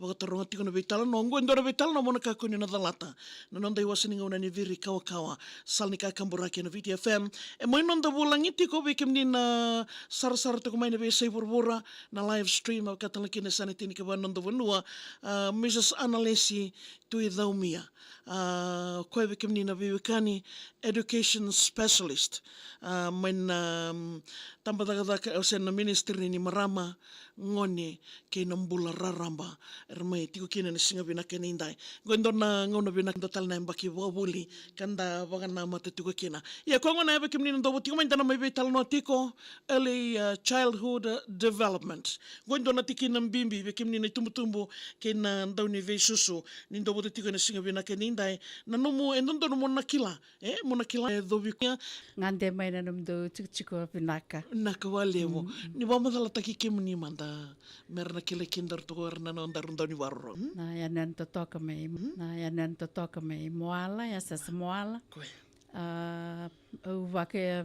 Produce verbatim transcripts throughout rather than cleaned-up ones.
Vakataroga tiko na veitalanoa. Oqo e dua na veitalanoa mo na kakua ni na calata. Na noda iwase ni gauna ni Viri Kawakawa, sala ni kakaburaki ena Viti F M. E mai noda vulagi tiko vei kemuni na sarasara tiko mai na veiyasai vuravura, na live stream, a vakatala kina e sa na tinikava na noda vanua, a, Mrs Analesi Tuicaumia. A, koya vei kemuni na veiwekani, education specialist, a, mai na, mm, tabacakacaka, o se na ministry ni marama, gone kei na bula raraba. Era mai tiko kina ena siga vinaka ni dai. Qo e dua na gauna vinaka, dua tale na yabaki vakavuli ka da vakanamata tiko kina. Ia, koya gona ya vei kemuni na dau vata tiko mai, da na mai veitalanoa tiko, early, uh, childhood, uh, development. Qo e dua na tikina bibi vei kemuni na itubutubu kei na dauniveisusu. Ni dau vata tiko ena siga vinaka ni dai, na nomu, e dodonu mo na kila, e, mo na kila, e, covi koya. Gade mai na nomudou tikotiko vinaka. Vinaka vakalevu. Mm. Ni vakamacalataki kemuni mada, mera na kilai keda ratou ko era na nodaru daunivakarorogo. Mm? Na yanuyanu totoka mai, mm, na yanuyanu totoka mai Moala, ya Sasa Moala. Koya. A, au vaka, e,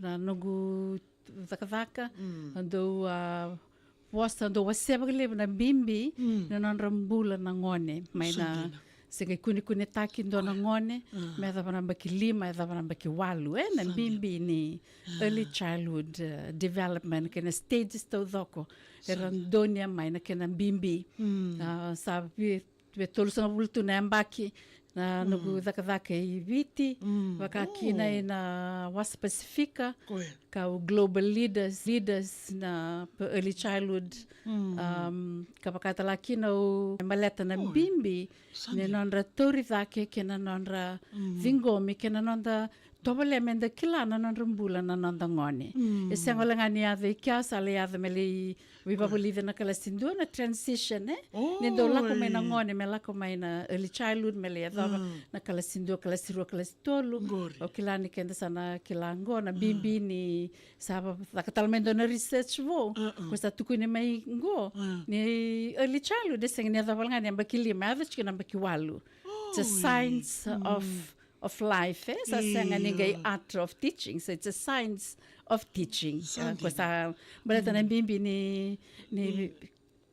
na noqu cakacaka, mm, au dau, a, vosa, dau wasea vakalevu na bibi, mm, na nodra bula na gone. Mai na, sa dina, se qai kunekunetaki dua na gone, ah, me yacova na yabaki lima, yacova na yabaki walu, e, na, sa dina, bibi ni, ah, early childhood, uh, development, kei na stages taucoko. Sa dina. Era donuya mai na kena bibi. Mm. Ah, sa vi-, vei tolusagavulu tu na yabaki na, mm, noqu cakacaka i Viti, mm, vaka, oh, kina ena Wasa Pasifika, koya, kau global leaders, leaders na p-, early childhood, mm, um, ka vakatala kina au baleta na, oi, bibi, sa dina, ni nodra tauri cake kei na nodra, mm, ciqomi kei na noda tovolea meda kila na nodra bula na noda gone. Mm. E sega wale ga ni yaco i kea, sa lai yaco me lai veivakavulici na kalasi dua, na transition, e? Oh, ni dau lako mai na, oi, gone, me lako mai na early childhood, me lai yacova, mm, na kalasi dua, kalasi rua, kalasi tolu. Qori. O kila ni keda sa na kila qo na, mm, bibi ni sa va-, caka tale mai dua na research vou. Uh-uh. Ko sa tukuni mai qo, uh, ni early childhood e sega ni yacova wale ga ni yabaki lima, yaco tiko na yabaki walu. It's a, oi, science, mm, of of life, e? Sa sega ni qai, io, art of teaching, so it's a science of teaching. Sa, ah, dina, ko sa baleta na, mm, bibi ni, ni, ni,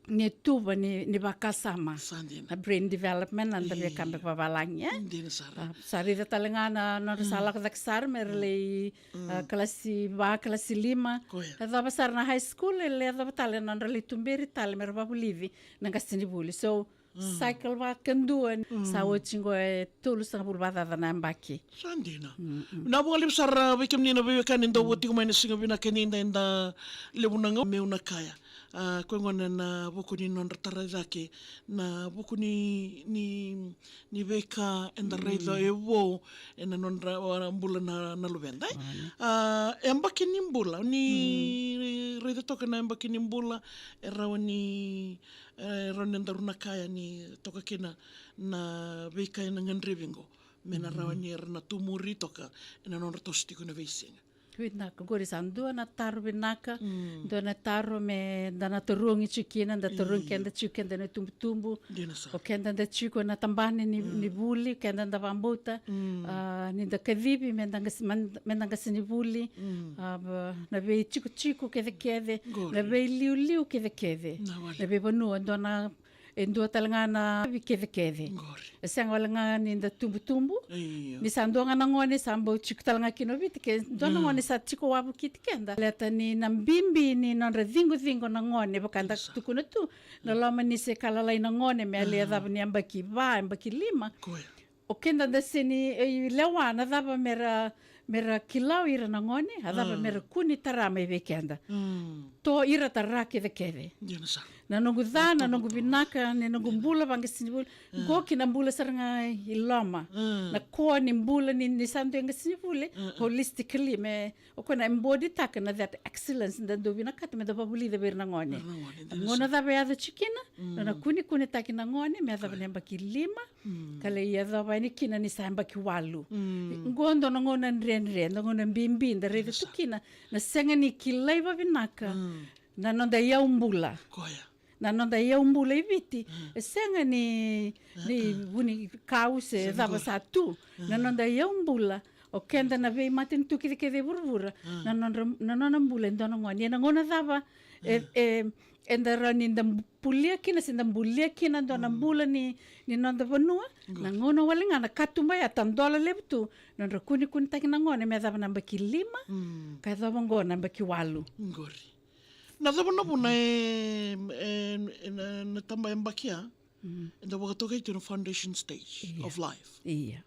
ni tuva ni, ni vakasama. Sa dina. Na brain development, na da, io, via kaya beka vavalagi, e? Dina sara. Ah, sa raica tale ga na, na nodra, mm, sa lako cake sara me ra, mm, lai, mm, ah, kalasi va, kalasi lima. Koya. Yacova sara na high school, e lai yacova tale na nodra lai tuberi tale me ra vakavulici na qasenivuli. So, mm, cycle vakadua, mm, sa oti qo e tolusagavulu vakacaca na yabaki. Sa dina. Mm, mm. Vinaka vakalevu sara vei kemuni na veiwekani dau, mm, vata tiko mai ena siga vinaka ni dai, da levu na gauna meu na kaya. A, koya gona ena vuku ni nodra tarai cake, na vuku ni, ni, ni veika eda, mm, raica e vou ena nodra, a, bula na, na luveda, e? Wana. A, e yabaki ni bula, ni, mm, raica toka na yabaki ni bula, e rawa ni e rawa ni daru na kaya ni toka kina na veika ena gadrevi qo, me na, mm, rawa ni ra na tu muri toka ena nodra toso tiko na veisiga. Vinaka, qori sa dua na taro vinaka, mm, dua na taro me da na tarogi tiko kina, da tarogi, io, keda tiko, keda na itubutubu. Dina sara. O keda da tiko na tabana ni, mm, ni vuli, keda da vakabauta, mm, a, ni da kacivi me da qas-, man-, me da qasenivuli, mm, a, va-, na veitikotiko kecekece, qori, na veiliuliu kece kece. Na wale. Na veivanua, dua na, e dua tale ga na vi kecekece. Qori. E sega wale ga ni da tubutubu. Io. Ni sa dua ga na gone sa bau tiko tale ga kina o Viti, ke dua na, mm, gone sa tiko wavokiti keda. Baleta ni na bibi ni nodra ciqociqo na gone, vaka da, sa, tukuna tu. Na, mm, loma ni se ka lalai na gone, me, ah, lai yacova ni yabaki va, yabaki lima. Koya. O keda da sega ni, e, lewa na cava me ra, me ra kila o ira na gone, a cava, ah, me ra kua ni tara mai vei keda. Mm. To ira tara kecekece. Dina sara. Na noqu ca, na noqu vinaka, na noqu, dina, bula vaqasenivuli. Mm. Qo ki na bula sara ga i loma. Mm. Na koa ni bula ni, ni sa dua e qasenivuli, mm, mm, holistically, me, o koya na embody-taka na that excellence da dau vinakata me da vakavulica vei ira na gone. Ira na gone, dina sara. Gauna cava e yaco tiko kina, mm, na, na kunekunetaki na gone, me yacova, koya, na yabaki lima, mm, ka lai yacova yani kina ni sa yabaki walu. Mm. Qo dua na gauna dredre, dua na gauna bibi, da raica tu, dina sara, kina na sega ni kilai vavinaka, mm, na noda iyau bula. Koya. Na noda iyau bula i Viti, mm, e sega ni, ni, ah, ah, vunikau se, sega, cava, qori, sa tu. Ah. Na noda iyau bula, o keda na veimatanitu kecekece e vuravura, ah, na nodra, na nona bula e dua na gone. Ia na gauna cava, e, ah, e, eda rawa ni da bu-, bulia kina, se da bulia kina dua na bula ni, ni noda vanua. Na gauna wale ga na katuba ya tadola levu tu, nodra kunekunetaki na gone me yacova na yabaki lima, ka yacova oqo na yabaki walu. Qori. Na cava na vuna e, e, e na, na taba yabaki ya, e da vakatokai tu na foundation stage of life. Ia.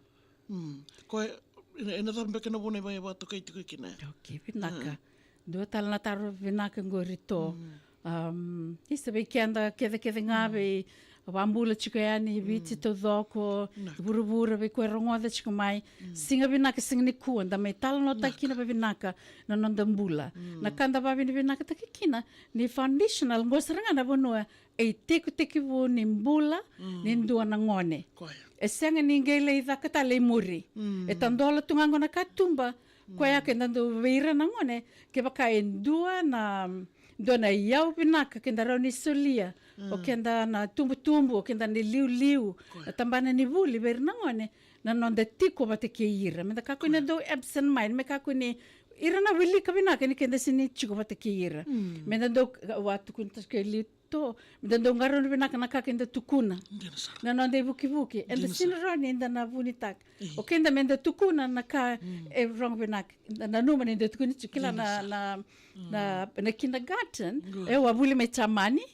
Ko e, e na, e na cava beka na vuna e vakatokai tiko kina? Ok, vinaka. Dua tale na taro vinaka qori to. Um, isa vei keda kecekece ga vei vabula tiko yani, Viti taucoko, vuravura, vei koya rogoca tiko mai. Siga vinaka, siga nikua, da mai talanoataki kina vavinaka na noda bula. Na ka da vavinavinakataki kina, ni foundational, qo sara ga na vanua e itekitekivu ni bula ni dua na gone. E sega ni qai lai caka tale i muri. E tadola tu ga qo na katuba, koya ke da dau vei ira na gone, kevaka e dua na, dua na iyau vinaka ke da rawa ni solia, o keda na tubutubu, o keda na liuliu, na tabana ni vuli vei ira na gone, na noda tiko vata kei ira. Me da kakua ni dau absent mind, me kakua ni ira na wilika vinaka ni keda sini tiko vata kei ira. Me da dau, au a tukuna tale kei liu to, me da dau qarauna vinaka na ka ke da tukuna. Na noda ivukivuki, eda sini rawa ni da na vunitaka. O keda me da tukuna na ka e rogo vinaka. Da nanuma ni da tukuni tiko kila na, na, na, na kindergarten, e au a vuli mai Jamani.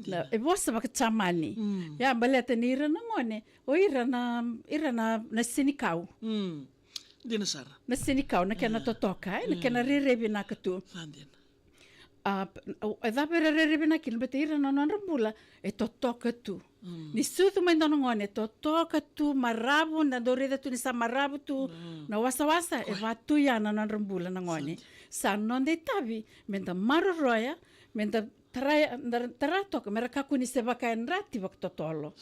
Na, e vosa vaka Jamani. Ia, baleta ni ira na gone, o ira na, ira na, na senikau. Dina sara. Na senikau, na kena totoka, e, na kena rairai vinaka tu. Sa dina. A, p-, au, e cava era rairai vinaka kina, baleta ira na nodra bula e totoka tu. Ni sucu mai dua na gone, e totoka tu, maravu, na dau raica tu ni sa maravu tu na wasawasa, e vatu ya na nodra bula na gone. Sa noda itavi me da maroroya, me da tara, da tara toka, me ra kakua ni se vakayadrati vakatotolo.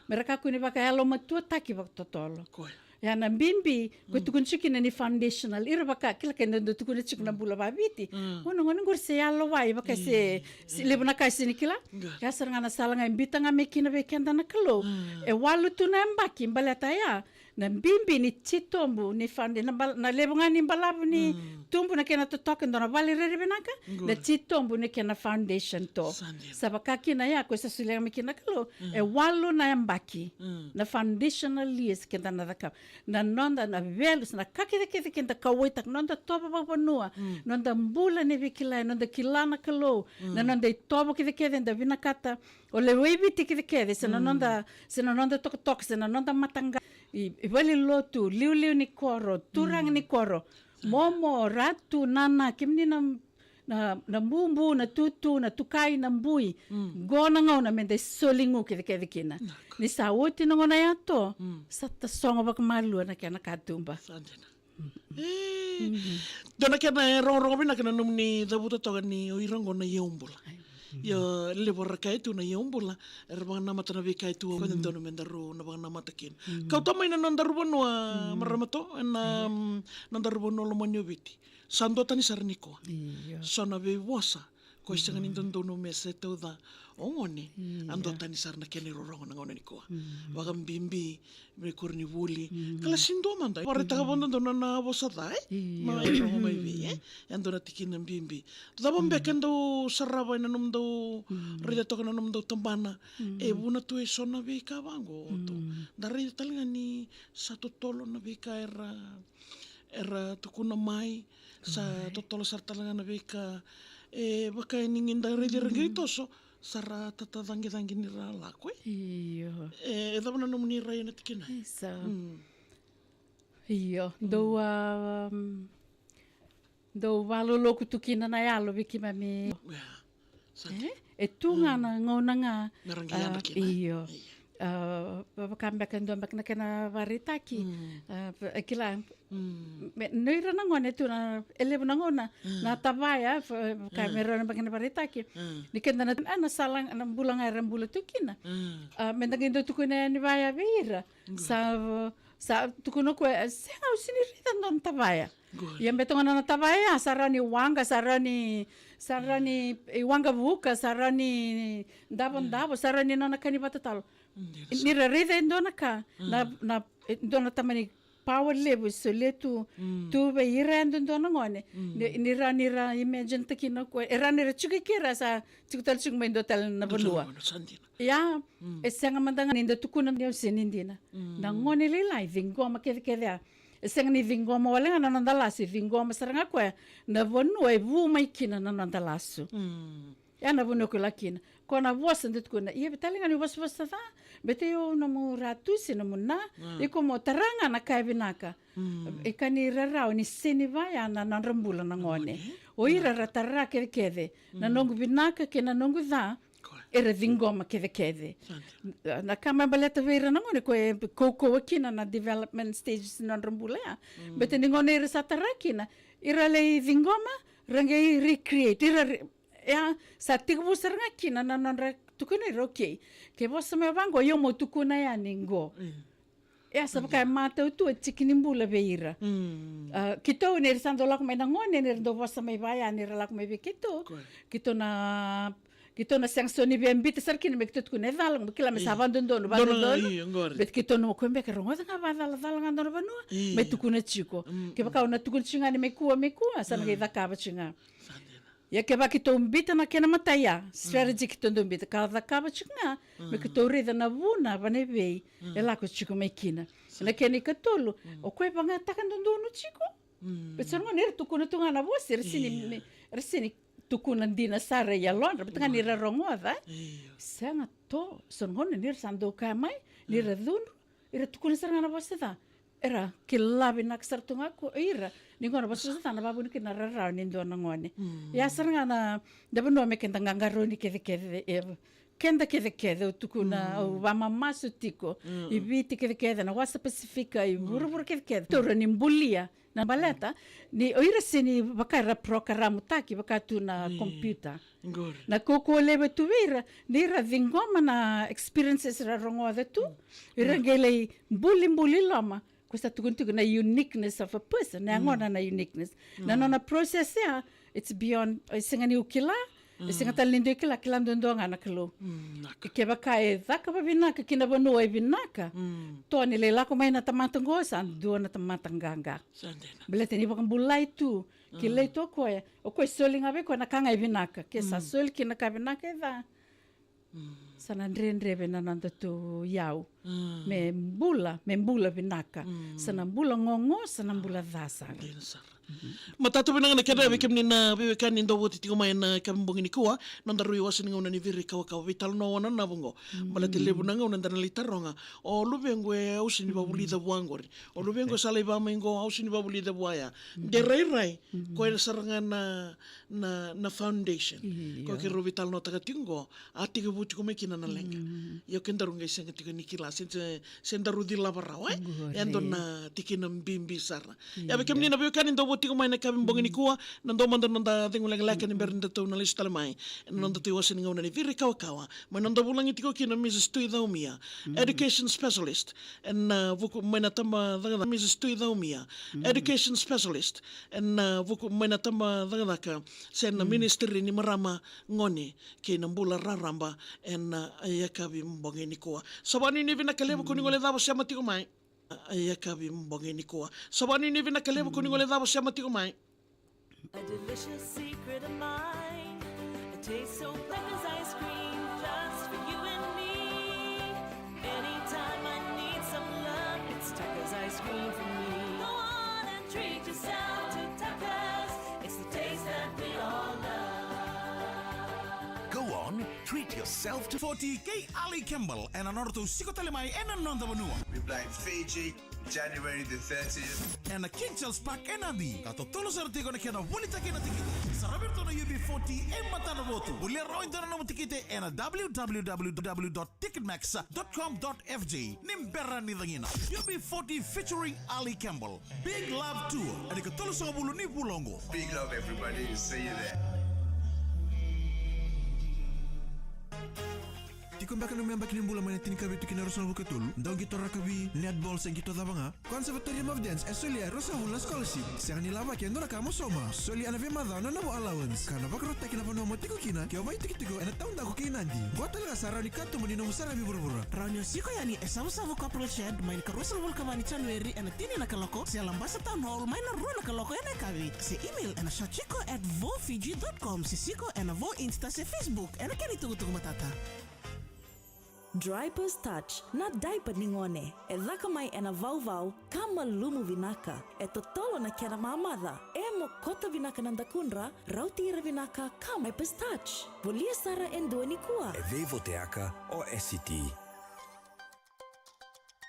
Me ra kakua ni vakayalomatuataki vakatotolo. Ia na bibi, ko tukuni tiko kina ni foundational, ira vaka, kila ke da dau tukuna tiko na bula vaviti. O na gone qori se yalowai, vaka se, se levu na ka e sini kila. Ia sara ga na sala ga e biuta ga mai kina vei keda na Kalou. E walu tu na yabaki, baleta ya na bibi ni titobu ni founda-, na bal-, na levu ga ni balavu ni tubu na kena totoka, dua na vale rairai vinaka, na titobu ni kena foundation to. Sa vaka kina ya, ko sa solia mai kina na Kalou, e walu na yabaki, na foundational years keda na cakava. Na noda, na values, na ka kecekece keda kauwaitaka, noda tovo vakavanua, noda bula ni veikilai, noda kila na Kalou, na noda itovo kecekece eda vinakata o lewai Viti kecekece, se na noda, se na noda tokatoka, se na noda mataqali, i, i vale ni lotu, liuliu ni koro, turaga ni koro, momo, ratu, nana, kemuni na, na, na bubu, na tutu, na tukai, na bui. Qo na gauna me da soli gu kecekece kina. Ni sa oti na gauna ya to, sa tasogo vakamalua na kena katuba. Sa dina. E, dua na kena e rogorogo vinaka na nomuni cavuta toka ni o ira qo na iyau bula. Io, levu era kaya tu na iyau bula, era vakanamata na veika e tu, o koya dodonu me daru na vakanamata kina. Kauta mai na nodaru vanua, marama to, ena, mm, nodaru vanua lomani o Viti. Sa duatani sara nikua. So na veivosa ko e sega ni dodonu me se tauca o gone, a duatani sara na kena irorogo na gauna nikua. Vakabibi me koronivuli. Kala si dua mada. Vakaraitaka vakadodonu na vosa ca, e? Na irorogo mai vei, e? E dua na tikina bibi. Cava beka e dau sarava ena nomudou raica toka na nomudou tabana? E vuna tu e so na veika vaqo tu. Da raica tale ga ni sa totolo na veika era era tukuna mai, sa totolo sara tale ga na veika, e, vaka e ni da raici ira qiri toso, sa ra tatacagicagi ni ra lako, e? Io. E, e cava na nomuni rai ena tikina? Isa. Io, dou a, um, dou valoloku tu kina na yalo vei keimami. Ia. E tu ga na gauna ga. Io. A, vaka beka e dua beka na kena vakaraitaki. A, e kila. Me, no ira na gone tu na, e levu na gauna na tavaya, vaka me rau na beka na vakaraitaki. Ni keda na, a, na sala, na bula ga era bula tu kina. A, me da qai dau tukuna yani vaya vei ira. Sa, sa tukuna o koya, e, sega, au sini raica dua na tavaya. Ia beta gona na tavaya, sa rawa ni waqa, sa rawa ni, sa rawa ni, e, waqavuka, sa rawa ni davodavo, sa rawa ni nona ka ni vakatatalo. Ni ra raica e dua na ka, na, na, e, dua na tamani power level e solia tu, tu vei ira yadudua na gone. Ni, ni ra, ni ra imagine-takina o koya, e ra ni ra tiko i ke, ra sa tiko tale tiko mai dua tale na vanua. Ia, e sega mada ga ni da tukuna ni au sega ni dina. Na gone lailai e ciqoma kecekece ya. E sega ni ciqoma wale ga na noda lasu, e ciqoma sara ga o koya na vanua e vu mai kina na noda lasu. Ia na vanua ko laki kina. Ko na vosa da tukuna, ia vei tale ga ni vosavosa ca, bete io nomu ratu se nomu na, iko mo tara ga na ka e vinaka. E ka ni rarawa ni sega ni vaya na nodra bula na gone. O ira ra tara kecekece na noqu vinaka kei na noqu ca, era ciqoma kecekece. Na ka me baleta vei ira na gone ko e kaukauwa kina na development stages ni nodra bula ya. Bete ni gone ira sa tara kina, ira lai ciqoma, ra qai recreate, ira re-, ia, sa tekivu sara ga kina na nodra tukuna ira, okay. Ke vosa mai vaqo, io mo tukuna yani qo. Ia, sa vaka e matau tu e tiki ni bula vei ira. A, keitou ni ra sa dau lako mai na gone, ni ra dau vosa mai vaya, ni ra lako mai vei keitou. Keitou na, keitou na sega so ni via biuta sara kina me keitou tukuna e cala, me kila me sa vadodonu, vadodonu. Bete keitou na, o koya beka e rogoca ga vacalacala ga dua na vanua, me tukuna tiko. Kevaka o na tukuna tiko ga ni me kua, me kua, sa na qai cakava tiko ga. Ia kevaka keitou biuta na kena matai ya, strategy keitou dau biuta, ka cakava tiko ga, me keitou raica na vuna vanua vei e lako tiko mai kina. Na kena ikatolu, o koya e vagataka dodonu tiko. Bete sa na gone era tukuna tu ga na vosa, era sega ni, era sega ni tukuna dina sara e yalodra, bete ga ni ra rogoca. Sega to, sa na gone ni ra sa dau kaya mai, ni ra cudru, era tukuna sara ga na vosa ca. Era kila vinaka sara tu ga ko ira ni qo na vosavosa ca na vavuni kina na rarawa ni dua na gone. Ia sara ga na, na vanua me keda qaqarauni kecekece, e, keda kecekece, au tukuna, au vamamasu tiko i Viti kecekece, na wasa Pasifika, i vuravura kecekece. Taura ni bulia na baleta ni o ira sega ni vaka era program-taki vaka tu na computer. Na kaukauwa levu tu vei ira ni ra ciqoma na experiences ra rogoca tu. Ira qai lai bulibuli loma. Ko sa tukuni tiko na uniqueness of a person, na yagona na uniqueness. Na nona process ya, it's beyond, e sega niu kila, e sega tale ni dua e kila, kila duadua ga na Kalou. Kevaka e caka vavinaka ki na vanua e vinaka, to ni lai lako mai na tamata qo, sa dua na tamata qaqa. Baleta ni vakabulai tu, kilai tu o koya, o koya e soli ga vei koya na ka ga e vinaka. Ke sa soli kina na ka vinaka e ca, sa na dredre vei na nodatou iyau me bula, me bula vinaka. Sa na bula gogo, sa na bula ca sara. Dina sara. Matata vinaka na kena vei kemuni na veiwekani dau voti tiko mai ena kena bogi nikua, noda rui wasa ni gauna ni viri kawakawa, veitalanoa na navo qo. Baleta levu na gauna da na lai taroga, o luvequ e au sega ni vavulica vua qori. O luvequ e sa lai va mai qo, au sega ni vavulica vua ya. De rairai, koya sara ga na, na, na foundation. Ko keirau veitalanoataka tiko qo, a tekivu tiko mai kina na leqa. Io kedaru qai sega tiko ni kila, se, se, se daru cilava rawa, e? E dua na tikina bibi sara. Ia vei kemuni na veiwekani dau voti tiko mai ena kena bogi nikua, na dau mada noda cegu lekaleka ni bera ni datou na lesu tale mai ena nodatou iwase ni gauna ni viri kawakawa. Mai noda vulagi tiko kina Mrs Tui Caumia, education specialist ena vuku mai na tabacakacaka, Mrs Tui Caumia, education specialist ena vuku mai na tabacakacaka se na ministry ni marama, gone kei na bula raraba ena yakavi bogi nikua. Sa vakanuinui vinaka levu ko ni gole cava sema tiko mai. Yakavi bogi nikua. Sa vakanuinui vinaka levu ko ni gole cava sema tiko mai. A delicious secret of mine. A taste so Tucker's ice cream just for you and me. Anytime I need some love, it's Tucker's ice cream for me. Go on and treat yourself to Tucker's. It's the taste that we all love. Go on, treat yourself to forty kei Ali Campbell ena nodratou siko tale mai ena noda vanua. Reply Fiji, January the thirtieth. Ena King Charles Park ena Api, ka totolo sara tiko na kena volitaki na tikiti. Saravi ratou na U B forty e matana votu. Volia rawa e dua na nomu tikiti ena w w w dot ticketmax dot com dot f j. Ni bera ni cagina. U B forty featuring Ali Campbell. Big Love Tour, ena ikatolusagavulu ni vula oqo. Big love, everybody. See you there. Iko beka na memba kina bula mai na tinikavitu ki na ruasagavulu ka tolu, dau qito rakavi, netball se qito cava ga. Conservatory of Dance e solia e ruasagavulu na scholarship. Sega ni lavaki e dua na ka mo sauma. Soli ena veimacawa na nomu allowance ka na vakarautaki na vanua mo tiko kina ke o vakaitikotiko ena taudaku kei Nadi. Qo tale ga sa rawa ni katuba ni nomu saravi vuravura. Rawa ni o siko yani e Savusavu Corporal Shed mai na ikaruasagavulu ka va ni Janueri ena tini na kaloko, se Labasa Town Hall mai na rua na kaloko ena yakavi, se email ena shotchiko at vofiji dot com, se siko ena vo Insta se Facebook ena kena itukutuku matata. Dripers Touch, na diaper ni gone. E caka mai ena vauvau, ka malumu vinaka. E totolo na kena mamaca. E mokota vinaka na dakudra, rauti ira vinaka, ka mai Dripers Touch. Volia sara e dua nikua. E veivoteaka o S C T.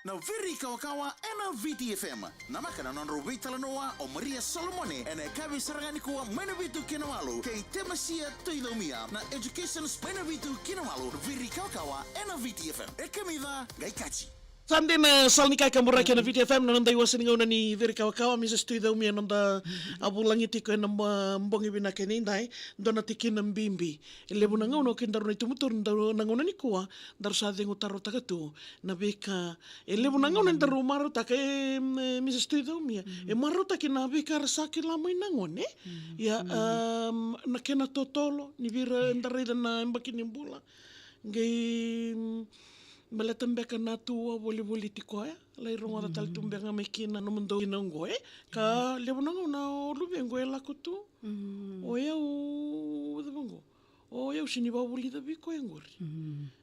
Na Viri Kawakawa ena V T F M. Namaka na nodrau veitalanoa o Maria Solomone ena yakavi sara ga nikua mai na vitu ki na walu, kei Temasia Tuicaumia na Educations mai na vitu ki na walu, Viri Kawakawa ena V T F M. E kamica, qai kaci. Sa dina, sala ni ka e kaburaki ena V T F M, na noda iwase ni gauna ni Viri Kawakawa, Mrs Tuicaumia, noda a vulagi tiko ena ma-, bogi vinaka edaidai, dua na tikina bibi. E levu na gauna o kedaru na itubutubu, daru na gauna nikua, daru sa cegu tarautaka tu na veika. E levu na gauna daru marautaka, e, e, Mrs Tuicaumia. E marautaki na veika era sa kila mai na gone. Ia, um, na kena totolo, ni vei ira eda raica na yabaki ni bula. Qai, um, baleta beka na tu a volivoliti koya. Lai rogoca tale tu beka mai kina nomudou kina oqo, e. Ka levu na gauna o luvequ e lako tu. O yau, cava oqo? O yau sega ni vakavulica vei koya oqori.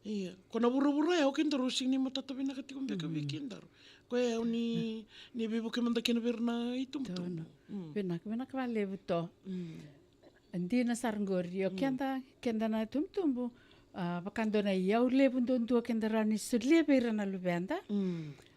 Ia, ko na vuravura ya, o kedaru sega ni matata vinaka tiko beka vei kedaru. Koya yau ni, ni veivuke mada kina vei ira na itubutubu. Vinaka, vinaka vakalevu to. Dina sara oqori, o keda, keda na itubutubu, a, vaka dua na iyau levu duadua keda rawa ni solia vei ira na luveda.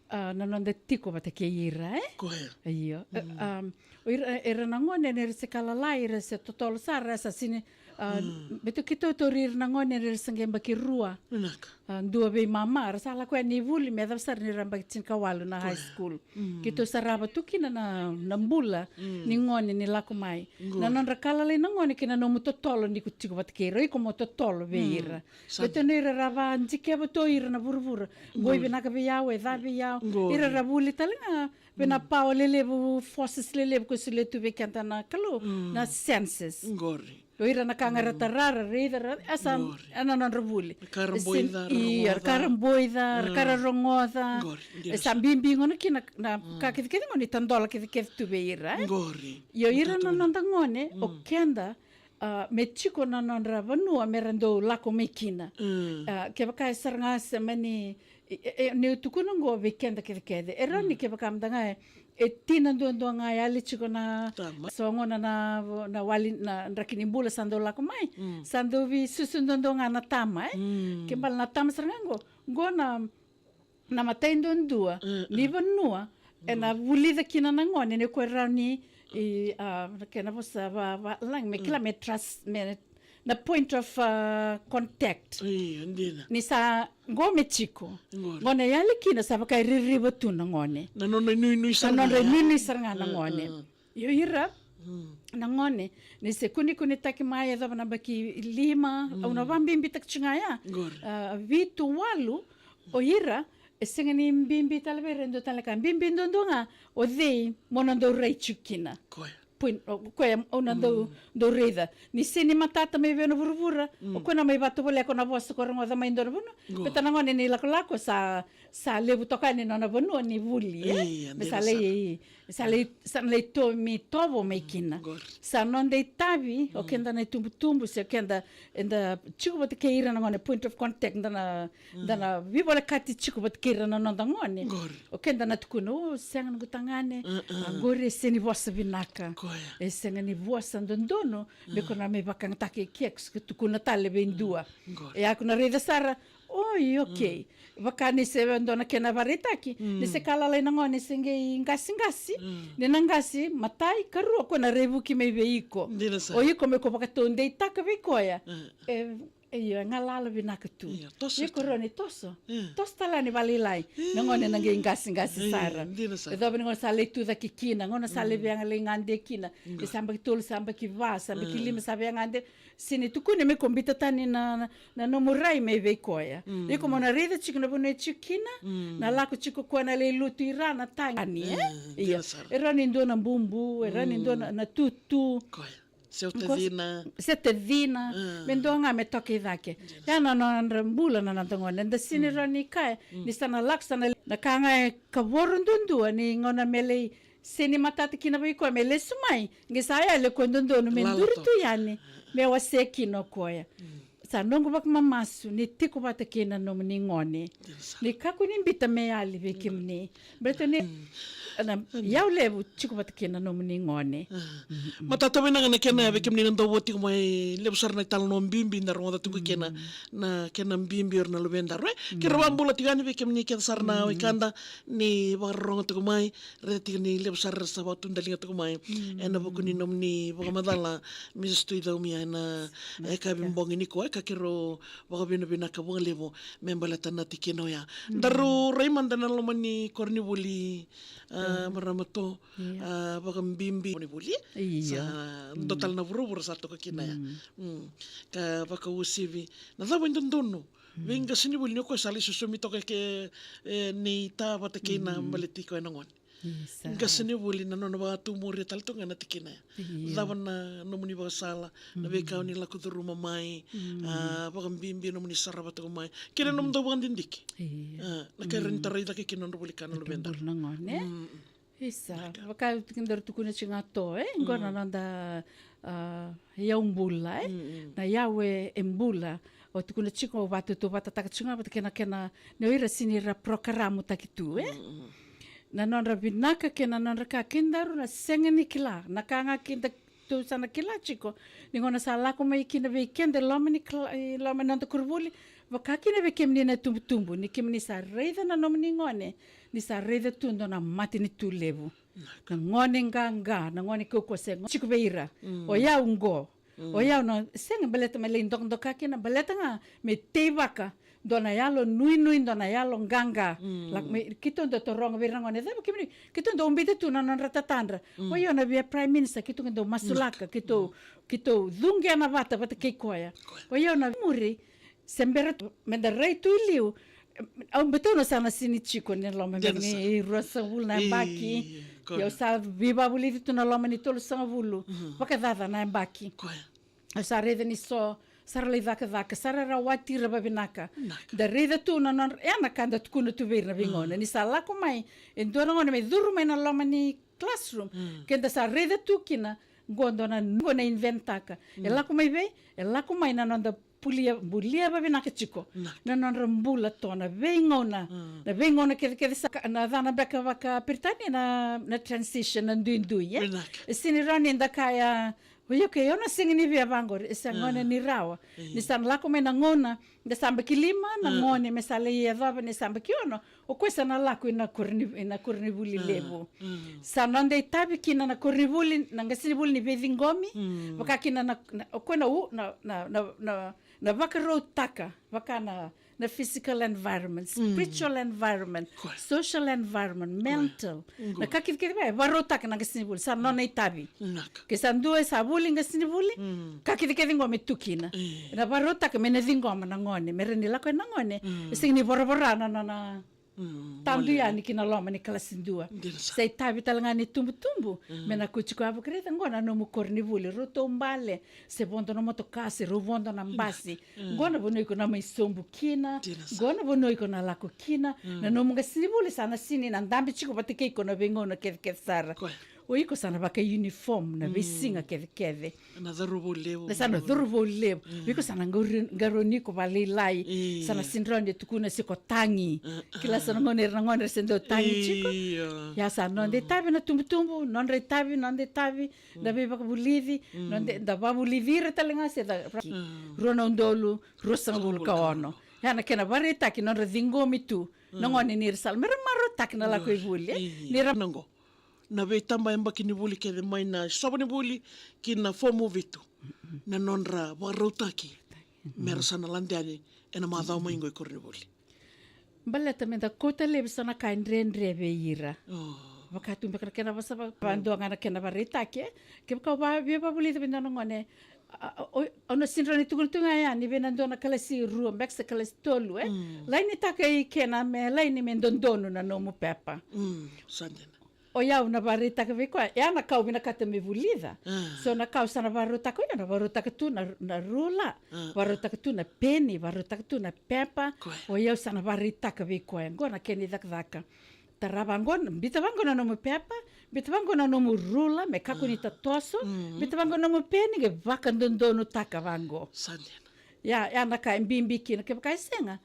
A, na noda tiko vata kei ira, e? Koya. Io. E, um, o ira, era na gone, ni ra se ka lalai, era se totolo sara, sa sini, a, beto keitou tauri ira na gone, ni ra se qai yabaki rua. Vinaka. A, dua vei mama, ra sa lako yani vuli, me cava sara ni ra yabaki tinikawalu na high school. Keitou sarava tu kina na, na bula ni gone ni lako mai. Na nodra ka lalai na gone kei na nomu totolo ni ko tiko vata kei ira, iko mo totolo vei ira. Sa. Beto ni ira ra vakadikeva tu o ira na vuravura. Qoi vinaka vei au, e ca vei au. Ira ra vuli tale ga vei na power lelevu, forces lelevu ko solia tu vei keda na Kalou, na senses. O ira na ka ga ra tara, ra raica, ra, e sa, ena nodra vuli. Ka ra boica, ra rogoca. Io, ka ra boica, ka ra rogoca. E sa bibi gona kina na ka kecekece gona ni tadola kecekece tu vei ira, e? Io, ira na noda gone, o keda, a, me tiko na nodra vanua me ra dau lako mai kina. A, kevaka e sara ga se mani, e, e, e, niu tukuna oqo vei keda kecekece. E rawa ni kevaka mada ga e, e tina duadua ga e yali tiko na, so gona na, na wali, na draki ni bula sa dau lako mai. Sa dau veisusu duadua ga na tama, e? Ke bale na tama sara ga oqo. Oqo na na matai duadua ni vanua ena vulica kina na gone, ni ko rawa ni, i, a, na kena vosa va, va, lang, me kila me trust, me, na point of, a, contact. Io, dina. Ni sa qo me tiko. Gone. Gone yali kina sa vaka e ririva tu na gone. Na nona inuinui sara ga. Na nona inuinui sara ga na gone. Io, ira na gone, ni se kunekunetaki mai, yacova na yabaki lima, au na vakabibitaka tiko ga ya. A, vitu, walu, o ira, e sega ni bibi tale vei ira e dua tale na ka. Bibi duadua ga, o cei mo na dau rai tiko kina. Koya. Point, o koya, au na dau, dau raica. Ni se ni matata mai vei au na vuravura, o koya na mai vakatovolea ko na vosa ko rogoca mai dua na vanua. Baleta na gone ni lakolako sa, sa levu toka ni nona vanua ni vuli, e? Me sa lai Sa lai, sa na lai tomi tovo mai kina. Sa noda itavi, o keda na itubutubu, se o keda, eda tiko vata kei ira na gone, point of contact, da na, da na veivolekati tiko vata kei ira na noda gone. O keda na tukuna, o, sega na noqu tagane, a, qori e sega ni vosa vinaka. E sega ni vosa dodonu, me ko na mai vakayagataka i ke, ko tukuna tale vei dua. E a ko na raica sara, oi, okay. Vaka ni se dua na kena vakaraitaki, ni se ka lalai na gone se qai qasikasi. Ni na qasi, matai, karua, ko na raivuki mai vei iko. O iko me ko vakataudeitaka vei koya. E, Io, e galala vinaka tu. Io, toso. Iko tu. Rau ni toso. Io. Toso tale ni valailai. Io. Na gone na qai qasikasi sara. Io, dina sara. E dua na gone sa lai tu cake kina, gone sa lai vega lai gade kina. Io. E sa yabaki tolu, sa yabaki va, sa yabaki lima, sa via gade. Sega ni tukuni me ko bita tani na, na, na nomu rai mai vei koya. Mm. Iko mo na raica tiko na vanua e tiko kina, na lako tiko koya na lai lutu i ra na tagi, e? Mm, io. Dina sara. E rawa ni dua na bubu, e rawa ni dua na, na tutu. Koya. Se o tacina. Se tacina. Mm. Me dua ga me toka i cake. Dina sara. Ya na nodra bula na noda gone. Da sega ni rawa ni kaya, ni sa na lako, sa na, na ka ga e kavoro duadua ni gauna me lai sega ni matata kina vei koya me lesu mai, qai sa yali o koya dodonu me duri tu yani, me wasea kina o koya. Sa noqu vakamamasu ni tiko vata kei na nomuni gone. Ni kakua ni bita me yali vei kemuni. Baleta ni na iyau levu tiko vata kei na nomuni gone. Matata vinaka na kena vei kemuni na dau vo tiko mai, levu sara na italanoa bibi da rogoca tiko kei na, na kena bibi o ira na luvedaru. Keirau vakabula tiko yani vei kemuni kece sara na wekada ni vakarorogo tiko mai. Raica tiko ni levu sara era sa vakatudaliga tiko mai ena vuku ni nomuni vakamacala, Missus Tuicau Mia, ena yakavi bogi nikua, e ka keirau vakavinavinaka vakalevu me baleta na tikina oya. Daru rai mada na loma ni koronivuli, a, marama to, a, vakabibi koronivuli. Io. Sa dua tale na vuravura sa toka kina ya. Ka vakauasivi. Na cava e dodonu vei qasenivuli ni o koya sa lai sosomi toka ke, e, ni ta vata kei na baleti koya na gone. Isa. Qasenivuli na nona vakatuburia tale toka ga na tikina ya. Io. Cava na nomuni vakasala, na veika o ni lako curuma mai, a, vakabibi nomuni sarava toka mai. Kei na nomudou vakadidike. Io. A, na ka era ni tarai cake kina nodra vuli ka na luveda. Bula na gone. Isa, vaka tiko daru tukuna tiko ga to, e? Qo na noda, a, iyau bula, e? Na iyau e, e bula. O tukuna tiko, o vakatautauvatataka tiko ga vata kei na kena, ni o ira sega ni ra prokaramutaki tu, e? Na nodra vinaka kei na nodra ka, kedaru na sega ni kila, na ka ga keda tou sa na kila tiko, ni gauna sa lako mai kina vei keda e loma ni kla-, e loma ni noda koronivuli, vaka kina vei kemuni na tubutubu, ni kemuni sa raica na nomuni gone, ni sa raica tu dua na matanitu levu. Na gone qaqa, na gone kaukaua se gone tiko vei ira. O yau qo. O yau na, sega baleta me lai dokadoka kina, baleta ga me teivaka dua na yalo nuinui, dua na yalo qaqa. La, me, keitou dau taroga vei ira na gone, cava kemuni, keitou dau biuta tu na nodra tatadra. O yau na via Prime Minister, keitou dau masulaka, keitou, keitou cuqena vata, vata kei koya. O yau na muri, se bera tu, me da rai tu i liu, au beta au na sa na sega ni tiko ni loma, me ni ruasagavulu na yabaki. Io, koya. Au sa veivakavulici tu na loma ni tolusagavulu. Vakacaca na yabaki. Koya. Au sa raica ni so, sa ra lai cakacaka, sa ra rawati ira vavinaka. Da raica tu na nodra, ya na ka da tukuna tu vei ira na veigauna. Ni sa lako mai e dua na gone me curu mai na loma ni classroom. Keda sa raica tu kina, qo dua na, qo na inventaka. E lako mai vei, e lako mai na noda bulia, bulia vavinaka tiko na nodra bula to na veigauna. Na veigauna kecekece sa ka, na cana beka vakaperitania na, na transition, na duidui, e? E sega ni rawa ni da kaya, o yau ke, o yau na sega ni via vaqori, e sa gone ni rawa. Ni sa na lako mai na gauna, da sa yabaki lima, na gone me sa lai yacova ni sa yabaki ono, o koya sa na lako ina korini-, ina koronivuli levu. Sa noda itavi kina na koronivuli, na qasenivuli ni veiciqomi, vaka kina na, na, o koya na u-, na, na, na, na, na vakarautaka, vaka na, na physical environment, spiritual environment, social environment, mental. Na ka kecekece vei, vakarautaka na qasenivuli, sa nona itavi. Ke sa dua e sa vuli qasenivuli, ka kecekece qo me tu kina. Na vakarautaka me na ciqoma na gone, me ra ni lako na gone, e sega ni voravora na nona tadu yani ki na loma ni kalasi dua. Sa itavi tale ga ni tubutubu me na kuti koya, vaka raica qo na nomu koronivuli, rau taubale, se vodo na motoka, se rau vodo na basi. Qo na vanua iko na mai sobu kina, qo na vanua iko na lako kina. Na nomu qasenivuli sa na sega ni na dabe tiko vata kei iko na veigauna kecekece sara. O iko sa na vaka uniform na veisiga kecekece. Na cauravou levu. Na sa na cauravou levu. Vei iko sa na qarauni iko vakalailai. Sa na sega ni rawa ni tukuna se ko tagi. Kila sa na gone, ira na gone era se dau tagi tiko. Ia sa noda itavi na tubutubu, nodra itavi, noda itavi, da veivakavulici, noda, da vakavulici ira tale ga se da, rua na udolu ruasagavulu ka ono. Ia na kena vakaraitaki nodra ciqomi tu na gone ni ra sa lako, me ra marautaki na lako i vuli, e? Ni ra na qo na veitabayabaki ni vuli kece mai na sova ni vuli ki na fomu vitu. Na nodra vakarautaki me ra sa na lade yani ena macawa mai qo i koronivuli. Baleta me da kauta laivi sa na ka e dredre vei ira. Vaka tu beka na kena vasa va-, vadua ga na kena varaitaki, e. Kevaka au va-, via vavulica vei dua na gone, a, a, o, au na sega ni tukuna tu ga yani vei na dua na kalasi rua, beka se kalasi tolu, e. Lainitaka i kena me laini me dodonu na nomu pepa. Sa dina. O yau na varaitaka vei koya, e a na ka au vinakata me vulica. So na ka au sa na varautaka, o yau na varautaka tu na, na rula, varautaka tu na peni, varautaka tu na pepa. O yau sa na varaitaka vei koya, qo na kena icakacaka. Tara vaqo, bita vaqo na nomu pepa, bita vaqo na nomu rula, me kakua ni tatoso, bita vaqo na nomu peni, qai vakadodonutaka vaqo. Sa dina. Ia, ia na ka e bibi kina, kevaka e sega.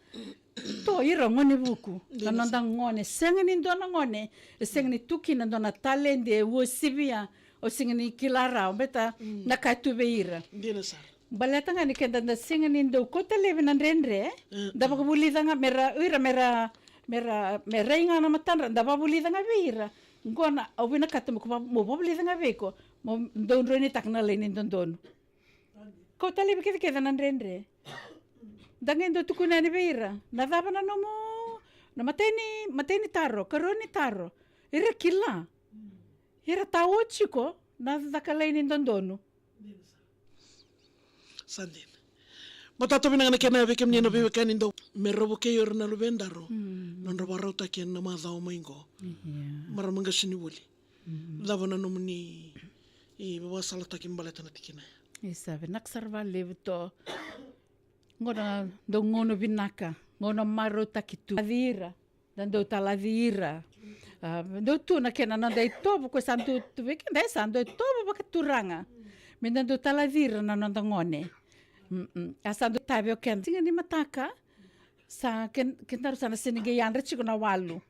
To ira gone vuku, na noda gone, sega ni dua na gone e sega ni tu kina dua na taledi e uasivia, o sega ni kila rawa, beta na ka e tu vei ira. Dina sara. Baleta ga ni keda da sega ni dau kauta laivi na dredre, da vakavulica ga me ra, o ira me ra, me ra, me rai ga na matadra, da vavulica ga vei ira. Qo na, au vinakata mo, mo vavulica ga vei iko, mo dau droinitaka na laini dodonu. Kauta laivi kecekece na dredre. Da qai dau tukuna yani vei ira, na cava na nomu, na matai ni, matai ni taro, karua ni taro. Ira kila. Ira tau tiko na caka laini dodonu. Sa dina. Matata vinaka na kena vei kemuni na veiwekani dau me ra vukei ira na luvedaru. Nodra vakarautaki ena macawa mai qo. Marama qasenivuli. Cava na nomuni ivakasalataki baleta na tikina? Isa, vinaka sara vakalevu to. Qo na dau gauna vinaka, gauna marautaki tu. Talaci ira, da dau talaci ira. A, dau tu na kena noda itovo, ko sa dau tu vei keda, e sa dau itovo vakaturaga. Me da dau talaci ira na noda gone. A sa dau tavi o keda. Siga ni mataka, sa ken-, kedaru sa na sega ni qai yadra tiko na walu.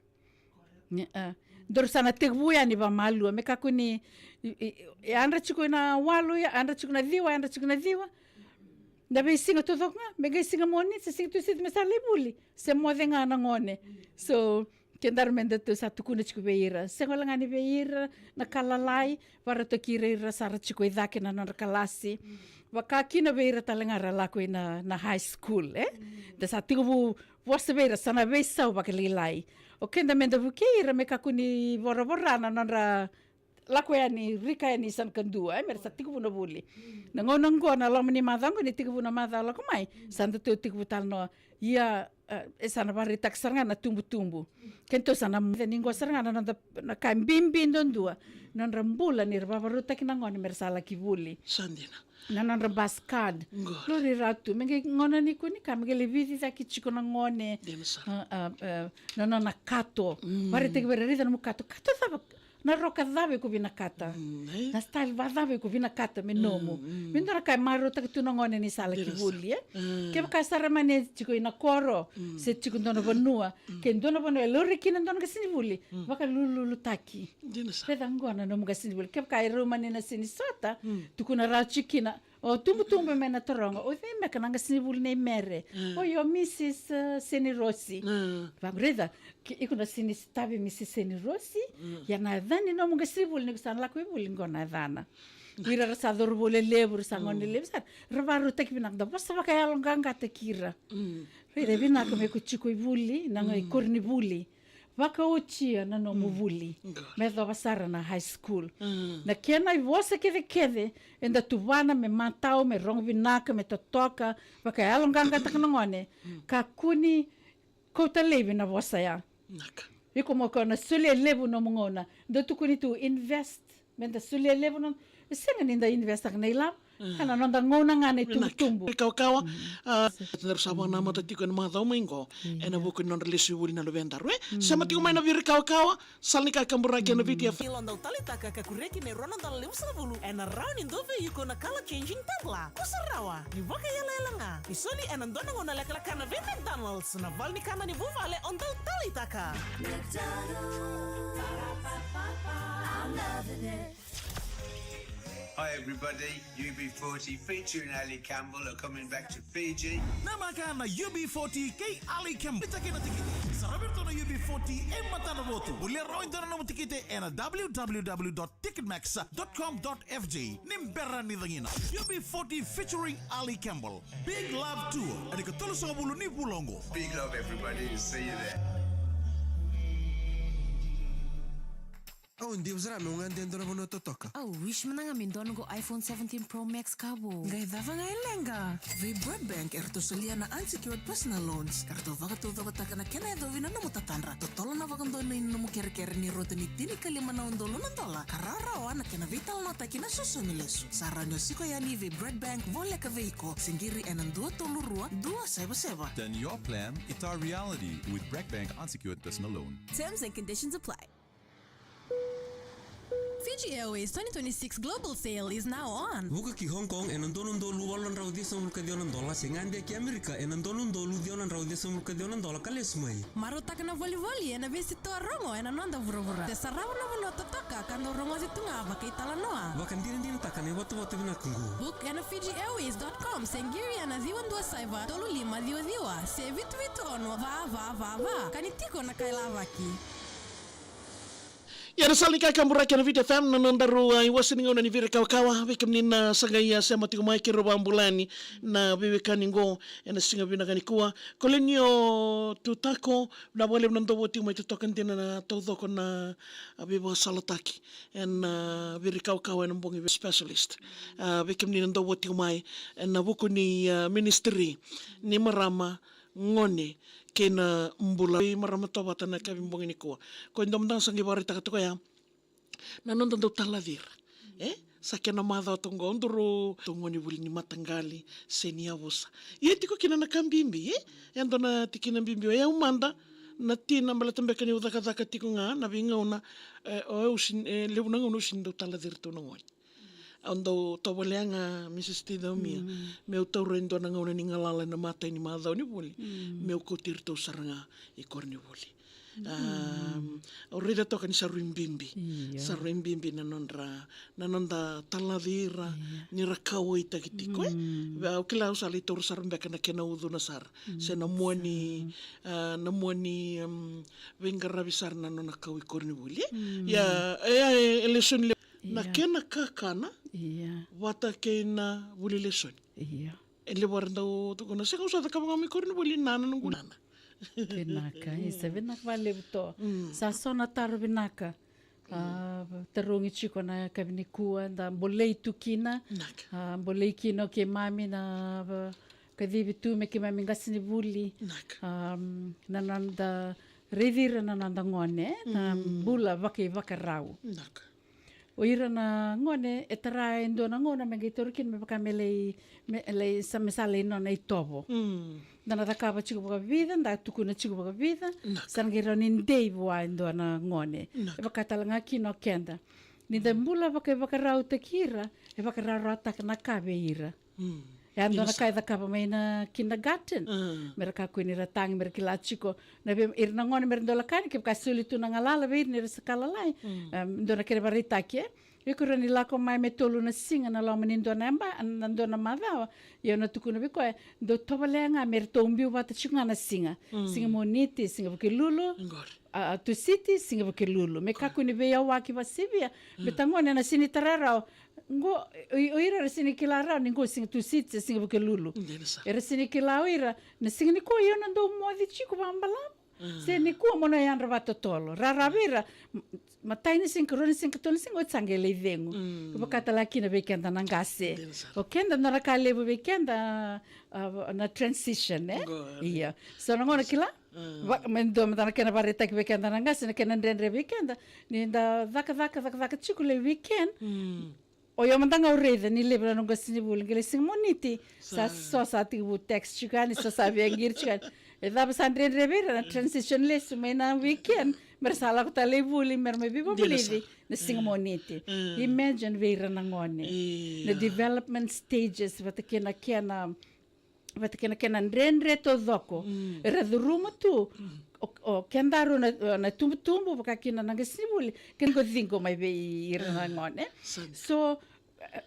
Daru sa na tekivu yani vakamalua, me kakua ni, i, i, yadra tiko na walu, yadra tiko na ciwa, yadra tiko na ciwa. Na veisiga taucoko ga, me qai siga Moniti, se siga Tusiti me sa lai vuli, se moce ga na gone. So, kedaru me datou sa tukuna tiko vei ira. Sega wale ga ni vei ira na ka lalai, vakarautaki ira, ira sara tiko i cake na nodra kalasi. Vaka kina vei ira tale ga ra lako i na, na high school, e? Da sa tekivu vosa vei ira sa na veisau vakalailai. O keda me da vukei ira me kakua ni voravora na nodra lako yani, rika yani sa na kadua, e, me ra sa tekivu na vuli. Na gauna oqo na loma ni macawa oqo ni tekivu na macawa lako mai, sa datou tekivu tale na, ia, e, e sa na vakaraitaka sara ga na tubutubu. Kedatou sa na moce ni oqo sara ga na noda, na ka bibi duadua, na nodra bula ni ra vakarautaki na gone me ra sa laki vuli. Sa dina. Na nodra bus card. Qori. Lori ratu, me qai gauna ni kua ni ka, me qai lai vici cake tiko na gone. Dina sara. A, a, a, na nona kato. Vakaraitaki vei ira, raica nomu kato. Kato cava, na roka cava iko vinakata? Na style vakacava iko vinakata me nomu? Me dua na ka e marautaka tu na gone ni sa laki vuli, e? Kevaka sara mani tiko i na koro, se tiko dua na vanua, ke dua na vanua e lori kina dua na qasenivuli, vakalululutaki. Dina sara. Raica qo na nomu qasenivuli. Kevaka e rau mani na sega ni sota, tukuna rawa tiko kina, o tubutubu me na taroga, o cei beka na qasenivuli nei Mere? O, io, Mrs, e, Senirosi. Vaqo, raica, iko na sega ni sotavi Mrs Senirosi, ia na yacana ni nomu qasenivuli ni ko sa na lako i vuli, qo na yacana. Ira ra sa cauravou lelevu, ra sa gone lelevu sara, ra vakarautaki vinaka, da vosa vakayaloqaqataki ira. Raica, e vinaka me ko tiko i vuli, na qai koronivuli. Vakaotia na nomu vuli. Me yacova sara na high school. Na kena ivosa kecekece eda tuvana me matau, me rogo vinaka, me totoka, vakayaloqaqataka na gone. Kakua ni kauta laivi na vosa ya. Iko mo ko na solia levu nomu gauna. Dau tukuni tu invest. Me da solia levu na, e sega ni da investaka na ilavo. A, na noda gauna ga na itubutubu. Kawakawa, a, daru sa vakanamata tiko ena macawa mai qo, ena vuku ni nodra lesu i vuli na luvedaru, e? Sema tiko mai na Viri Kawakawa, sala ni kakaburaki ena Viti F M. Ni dau taleitaka ka kureki me rua na dola levu sagavulu, ena rawa ni dua vei iko na color changing tablet. Kusa rawa, ni vakayalayala ga. Ni soli ena dua na gauna lekaleka na vei McDonald's, na vale ni kana ni vuvale o dau taleitaka. McDonald's. I'm loving it. Hi everybody, U B forty featuring Ali Campbell are coming back to Fiji. Na maka na U B forty kei Ali Campbell. Ni take na tikiti. Saravi ratou na U B forty e matana votu. Volia rawa e dua na nomu tikiti ena w w w dot ticketmax dot com dot f j. Ni bera ni cagina. U B forty featuring Ali Campbell. Big Love Tour. Ena ikatolusagavulu ni vula oqo. Big love everybody, see you there. Au diva sara meu gade e dua na vanua totoka. Au wish mada ga me dua noqu iPhone seventeen Pro Max ka vou. Qai cava ga e leqa? Vei Bradbank eratou solia na unsecured personal loans. Eratou vakataucokotaka na kena yacovi na nomu tatadra. Totolo na vakadonui ni nomu kerekere ni rauta ni tinikalima na udolu na dola. Ka rawarawa na kena veitalanoataki na sosomi lesu. Sa rawa ni o siko yani vei Bradbank voleka vei iko. Se qiri ena dua tolu rua, dua saiva saiva. Then your plan, it's our reality with Bradbank unsecured personal loan. Terms and conditions apply. Fiji Airways twenty twenty-six Global Sale is now on. Vuka ki Hong Kong ena dua na udolu walu na drau ciwasagavulu ka ciwa na dola, se gade ki Amerika ena dua na udolu ciwa na drau ciwasagavulu ka ciwa na dola ka lesu mai. Marautaka na volivoli ena veisitoa rogo ena noda vuravura. Se sarava na vanua totoka ka dau rogoci tu ga vakaitalanoa. Vakadinadinataka na ivotavota vinaka qo. Book ena fiji airways dot com se qiri ena ciwa dua saiva tolu lima ciwa ciwa se vitu vitu ono va va va va. Ka ni tiko na kailavaki. Ia na sala ni kakaburaki ena Viti F M na nodaru, a, iwase ni gauna ni Viri Kawakawa. Vei kemuni na sa qai, a, sema tiko mai, keirau vakabula yani na veiwekani qo ena siga vinaka nikua. Kolenio Tutako, vinaka vakalevu na dou vo tiko mai, totoka dina na taucoko na, a, veivakasalataki ena, a, Viri Kawakawa ena bogi vei specialist. A, vei kemuni na dou vo tiko mai ena vuku ni, a, ministry ni marama, gone kei na bula. Vei marama tovata na yakavi bogi nikua. Ko e dua mada ga sa qai vakaraitaka toka ya na noda dau talaci ira. E? Sa kena macawa toka qo, duru toka gone vuli ni mataqali se ni yavusa. Ia tiko kina na ka bibi, e? E dua na tikina bibi o yau mada na tina baleta beka niu cakacaka tiko ga na veigauna, e, o yau sini, e, levu na gauna au sini dau talaci iratou na gone. Au dau tovolea ga, Mrs Tidaumia, meu taura e dua na gauna ni galala ena matai ni macawa ni vuli, meu kauti iratou sara ga i koronivuli. Am, au raica toka ni sa rui bibi. Io. Sa rui bibi na nodra, na noda talaci ira, ni ra kauwaitaki tiko, e? Au kila au sa lai taura sara beka na kena ucuna sara. Se na mua ni, a, na mua ni, am, veiqaravi sara na nona kau i koronivuli, e? Ia, e, e, e lesoni levu. Na kena kakana vata kei na vuli lesoni. Ia. E levu era dau tukuna, sega, au sa cakava ga mai koronivuli, nana noqu nana. Vinaka, isa, vinaka vakalevu toka. Sa so na taro vinaka. A, tarogi tiko na yakavi nikua, da bolei tu kina. A, bolei kina o keimami na, a, kacivi tu me keimami qasenivuli. A, na noda raici ira na noda gone na bula vakaivakarau. O ira na gone e tara e dua na gauna me qai tauri kina me vaka me lai, me lai sa, me sa lai nona itovo. Da na cakava tiko vakavica, da tukuna tiko vakavica, sa na qai rawa ni dei vua e dua na gone. E vaka tale ga kina o keda. Ni da bula vakaivakarautaki ira, e vakarawarawataka na ka vei ira. E a dua na ka e cakava mai na kindergarten. Me ra kakua ni ra tagi, me ra kila tiko na vei ira na gone me ra dau lako yani, kevaka soli tu na galala vei ira ni ra sa ka lalai. Em, dua na kena vakaraitaki, e. Iko rawa ni lako mai me tolu na siga na loma ni dua na yaba, na dua na macawa. Ia au na tukuna vei koya, dou tovolea ga me ratou biu vata tiko ga na siga. Siga Moniti, siga Vukelulu. A, Tusiti, siga Vukelulu. Me kakua ni veiyawaki vakasivia. Me ta gone na sini tara rawa. Qo, o, o ira era sini kila rawa ni qo siga Tusiti se siga Vukelulu. Era sini kila o ira na siga nikua, io, na dou moce tiko vakabalavu. Se nikua mo na yadra vakatotolo. Raravi ira, m-, matai ni siga, karua ni siga, katolu ni siga, oti sa qai lai cegu. Vaka tale kina vei keda na qase. O keda, na ka levu vei keda, a, na transition, e? Ia. So na gauna kila, Va-, me dua mada na kena vakaraitaki vei keda na qase, na kena dredre vei keda. Ni da cakacaka, cakacaka tiko le weekend. O io mada ga au raica ni levu na noqu qasenivuli qai le siga Moniti. Sa, so sa tekivu text tiko yani, so sa via qiri tiko yani. E cava sa dredre vei ira na transition lesu mai na weekend. Me ra sa lako tale i vuli, me ra mai veivakavulici na siga Moniti. Imagine vei ira na gone. Na development stages, vata kei na kena vata kei na kena dredre taucoko. Era curuma tu o, o kedaru na, na tubutubu, vaka kina na qasenivuli, kena ciqociqo mai vei ira na gone. So,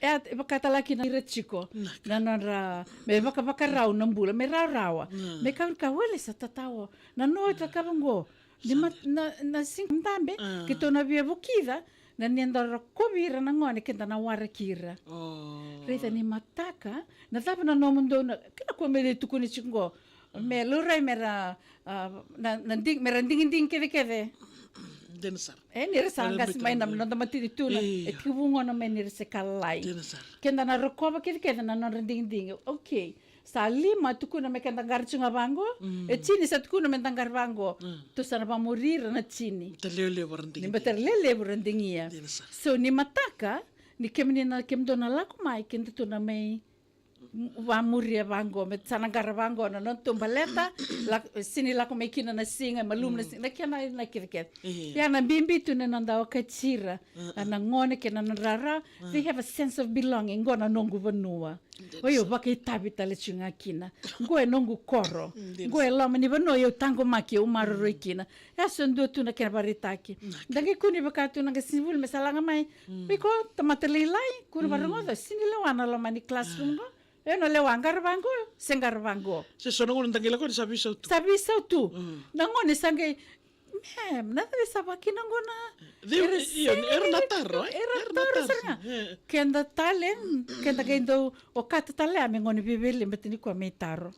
E a, e vaka tale kina ira tiko na nodra, me vakavakarau na bula, me rawarawa. Me kau ka wele sa tatao na no e cakava qo. Ni ma, na, na siga dabe keitou na via vukica na ni da rokovi ira na gone, keda na waraki ira. Raica ni mataka, na cava na nomudou na, kila ko me tukuni tiko qo, me laurai me ra, a, na, na dig, me ra digidigi kecekece. Dina sara. E, ni ra sa qasi mai na noda matiti tu na, e tekivu gona mai ni ra se ka lalai. Dina sara. Keda na rokova kecekece na nodra digidigi. Okay. Sa lima tukuna me keda qara tu ga vaqo. E tini sa tukuna me da qara vaqo. Tou sa na vamuri ira na tini. Ni bata lelevu ra digia. Dina sara. So ni mataka, ni kemuni na, kemudou na lako mai, keda tou na mai vamuria vaqo, me sa na qara vaqo na noda tou baleta, la, sini lako mai kina na siga, malumu na siga, na kena, na kecekece. Ia na bibi tu na noda okati ira, a na gone kei na nodra rara, they have a sense of belonging, qo na noqu vanua. Oi, au vakaitavi tale tu ga kina. Qo e noqu koro. Qo e loma ni vanua, au taqomaki, au maroroi kina. E so dua tu na kena vakaraitaki. Da qai kua ni vaka tu na qasenivuli me sa laga mai. Vei ko tamata lailai, kua ni vakarogoca, sini lewa na loma ni classroom qo. E na lewa qara vaqo, se qara vaqo. Se so na gone da qai lako ni sa veisau tu. Sa veisau tu. Na gone sa qai, me, na cava sa vakina qo na. Era na taro, e? Era na taro sara ga. Keda tale, keda qai dau okata tale a me gone vivili, bati ni kua me taro.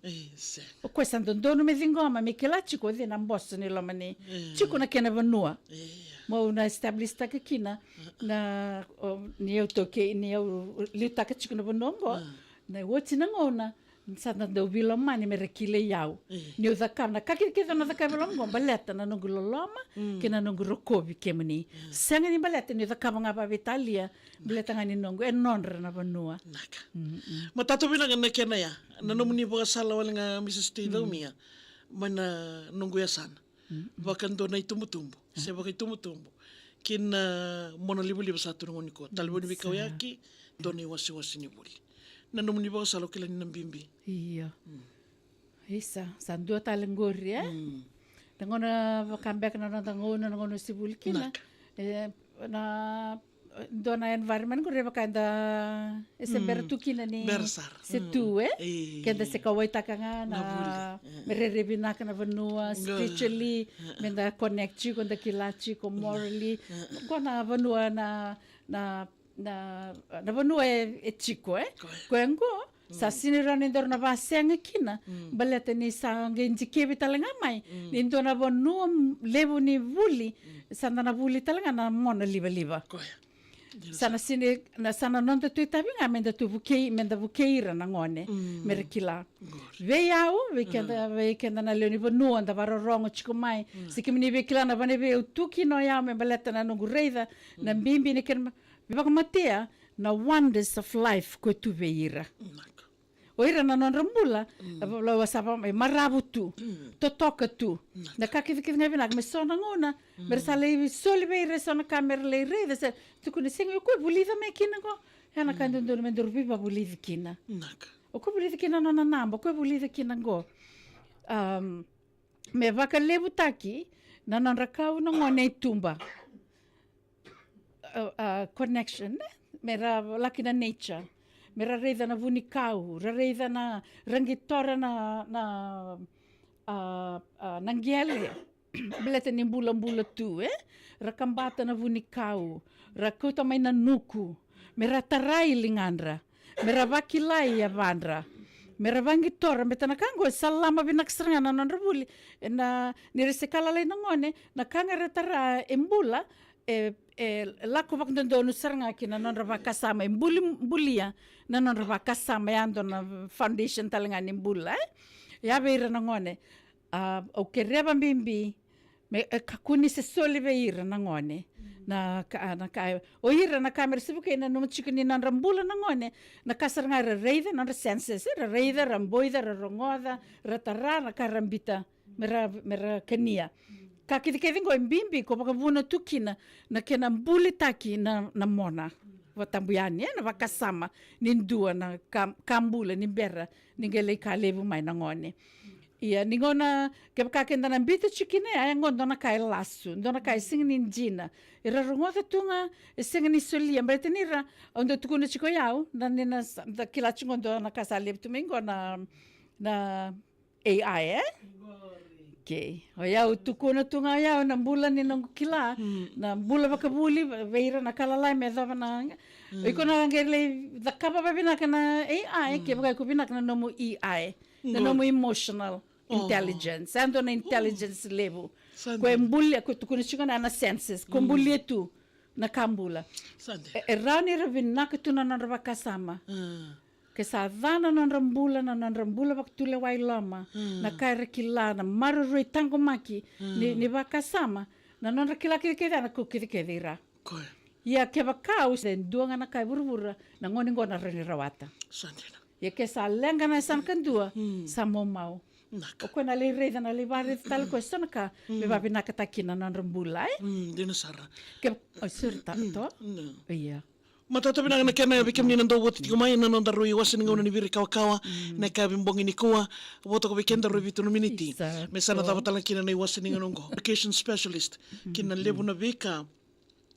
O koya sa dodonu me ciqoma, me kila tiko o cei na boso ni loma ni. Tiko na kena vanua. Mo na establish taka kina, na, o, ni au toki, ni au liutaka tiko na vanua qo. Na oti na gauna, sa na dau veilomani me ra kilai au. Ni au cakava, na ka kece kece au na cakava e loma qo, baleta na noqu loloma, kei na noqu rokovi kemuni. Sega ni baleta ni au cakava ga vakaveitalia, baleta ga ni noqu, e nodra na vanua. Naka. Matata vinaka na kena ya, na nomuni vakasala wale ga Mrs Tei Caumia, mai na noqu yasana. Vaka dua na itubutubu, se vakaitubutubu. Kina mona livaliva sa tu na gauna nikua. Talevoni veikauyaki, dua na iwasewase ni vuli. Na nomuni vakasala au kila ni na bibi. Io. Isa, sa dua tale qori, e? Na gauna vaka beka na noda gauna, na gauna se vuli kina. E, na dua na environment qori e vaka eda, e se bera tu kina ni se tu, e? Keda se kauwaitaka ga na, me rairai vinaka na vanua, spiritually, me da connect tiko, da kila tiko, morally. Qo na vanua na, na, na, na vanua e, e tiko, e? Koya qo, sa sini rawa ni daru na vasega kina, baleta ni sa qai dikevi tale ga mai ni dua na vanua levu ni vuli, sa da na vuli tale ga na mona livaliva. Sa na sini, na, sa na noda tu itavi ga me da tu vukei, me da vukei ira na gone, me ra kila. Vei au, vei keda, vei keda na lewe ni vanua da vakarorogo tiko mai, se kemuni via kila na vanua vei au tu kina o yau me baleta na noqu raica na bibi ni kena vakamatea, na wonders of life ko e tu vei ira. O ira na nodra bula, lau a sa vaka mai, maravu tu, totoka tu. Na ka kece kece ga vinaka, me so na gauna me ra sa lai soli vei ira e so na ka me ra lai raica, se tukuna, sega, o koya vulica mai kina qo. E na ka dodonu me daru veivavulici kina. O koya vulica kina na nona naba, o koya vulica kina qo. Me vakalevutaki na nodra kau na gone i tuba. A, a, connection, ne? Me ra laki na nature. Me ra raica na vunikau, ra raica na, ra qitora na, na, a, a, na qele. Baleta ni bulabula tu, e? Ra kabata na vunikau, ra kauta mai na nuku, me ra tara i ligadra, me ra vakila i yavadra, me ra vaqitora, baleta na ka qo e sa lama vinaka sara ga na nodra vuli, e na, ni ra se ka lalai na gone, na ka ga ra tara e bula, e, e lako vakadodonu sara ga ki na nodra vakasama, e buli, bulia na nodra vakasama, e a dua na foundation tale ga ni bula, e? E a vei ira na gone, a, au kerea vakabibi, me, e, kakua ni se soli vei ira na gone. Na ka, na ka, o ira na ka me ra se vukei, nanuma tiko ni nodra bula na gone, na ka sara ga ra raica, nodra senses, ra raica, ra boica, ra rogoca, ra tara, na ka ra bita, me ra, me ra kania. Ka kece kece qo e bibi, ko vakavuna tu kina na kena bulitaki na, na mona. Vatabu yani, e, na vakasama ni dua na ka, ka bula ni bera ni qai lai ka levu mai na gone. Ia, ni gauna kevaka keda na biuta tiko kina ya, e qo dua na ka e lasu, dua na ka e sega ni dina. Era rogoca tu ga, e sega ni solia, baleta ni ra, au dau tukuna tiko o yau, na ni na sa-, da kila tiko qo dua na ka sa levu tu mai qo na, na A I, e? Okay. O yau tukuna tu ga o yau na bula ni noqu kila, na bula vakavuli, vei ira na ka lalai me yacova na, o iko na qai lai cakava vavinaka na A I, kevaka iko vinaka na nomu E I, na nomu emotional intelligence. Sa dua na intelligence levu. Sa dina. Ko e bulia, ko tukuna tiko na, na senses, ko bulia tu na ka bula. Sa dina. E, e rawa ni ra vinaka tu na nodra vakasama. Ke sa ca na nodra bula, na nodra bula vakatulewa i loma, na ka era kila, na maroroi taqomaki ni, ni vakasama, na nodra kila kecekece, na kau kecekece i ra. Koya. Ia kevaka au se dua ga na ka e vuravura, na gone qo na rawa ni rawata. Sa dina. Ia ke sa leqa na yasana kadua, sa momau. Naka. O koya na lai raica, na lai varaica tale koya so na ka me vavinakataki na nodra bula, e? Mm, dina sara. Ke, o, sorry, ta, to? No. Ia. Matata vinaka na kena vei kemuni na dau voti tiko mai na noda rui wasa ni gauna ni viri kawakawa, na ka vei bogi ni kua, vota ko vei keda rui vitu na miniti. Isa, me sa na to. Cava tale kina na iwasa ni gauna oqo. Education specialist, kina levu na veika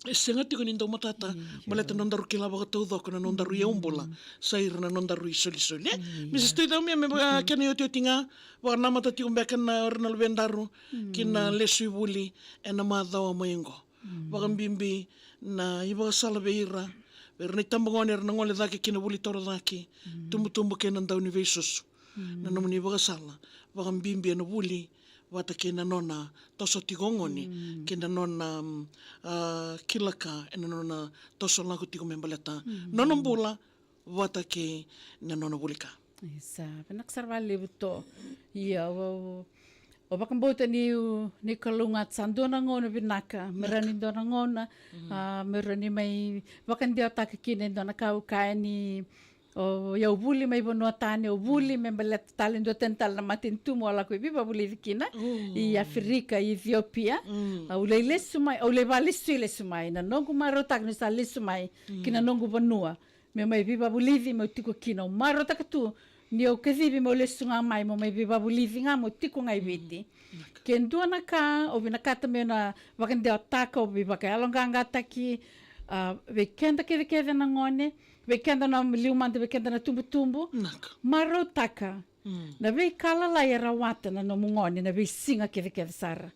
e sega tiko ni dau matata, baleta na nodaru kila vakataucoko na nodaru iyau bula, sa ira na nodaru isolisoli, e? Mrs Tuicau, me vaka kena iotioti ga, vakanamata tiko beka na ira na luvedaru, kina lesu i vuli, ena macawa mai oqo. Vakabibi na ivakasala vei ira, vei ira na itabagone, era na gole cake kina vuli torocake, tubutubu kei na dau ni veisusu. Na nomuni vakasala, vakabibi ena vuli, vata kei na nona toso tiko o gone, kei na nona, mm, a, kila ka, ena nona toso lako tiko me baleta nona bula, vata kei na nona vuli ka. Isa, vinaka sara vakalevu to. Ia, o, o, o vakabauta ni, ni kalougata sa dua na gauna vinaka, me rawa ni dua na gauna, a, me rawa ni mai vakadewataka kina e dua na ka au kaya ni, o, ia au vuli mai vanua tani, au vuli me baleta tale dua tani tale na matanitu mo lako i veivavulici kina, i Aferika, i Ethiopia. Au lai lesu mai, au lai valesu i lesu mai, na noqu marautaka ni sa lesu mai, ki na noqu vanua. Me mai veivavulici, meu tiko kina, au marautaka tu, ni au kacivi meu lesu ga mai, meu mai veivavulici ga, meu tiko ga i Viti. Ke dua na ka, au vinakata meu na vakadewataka, au veivakayaloqaqataki, a, vei keda kecekece na gone, vei keda na liu mada, vei keda na tubutubu. Marautaka. Na veika lalai e rawata na nomu gone, na veisiga kecekece sara.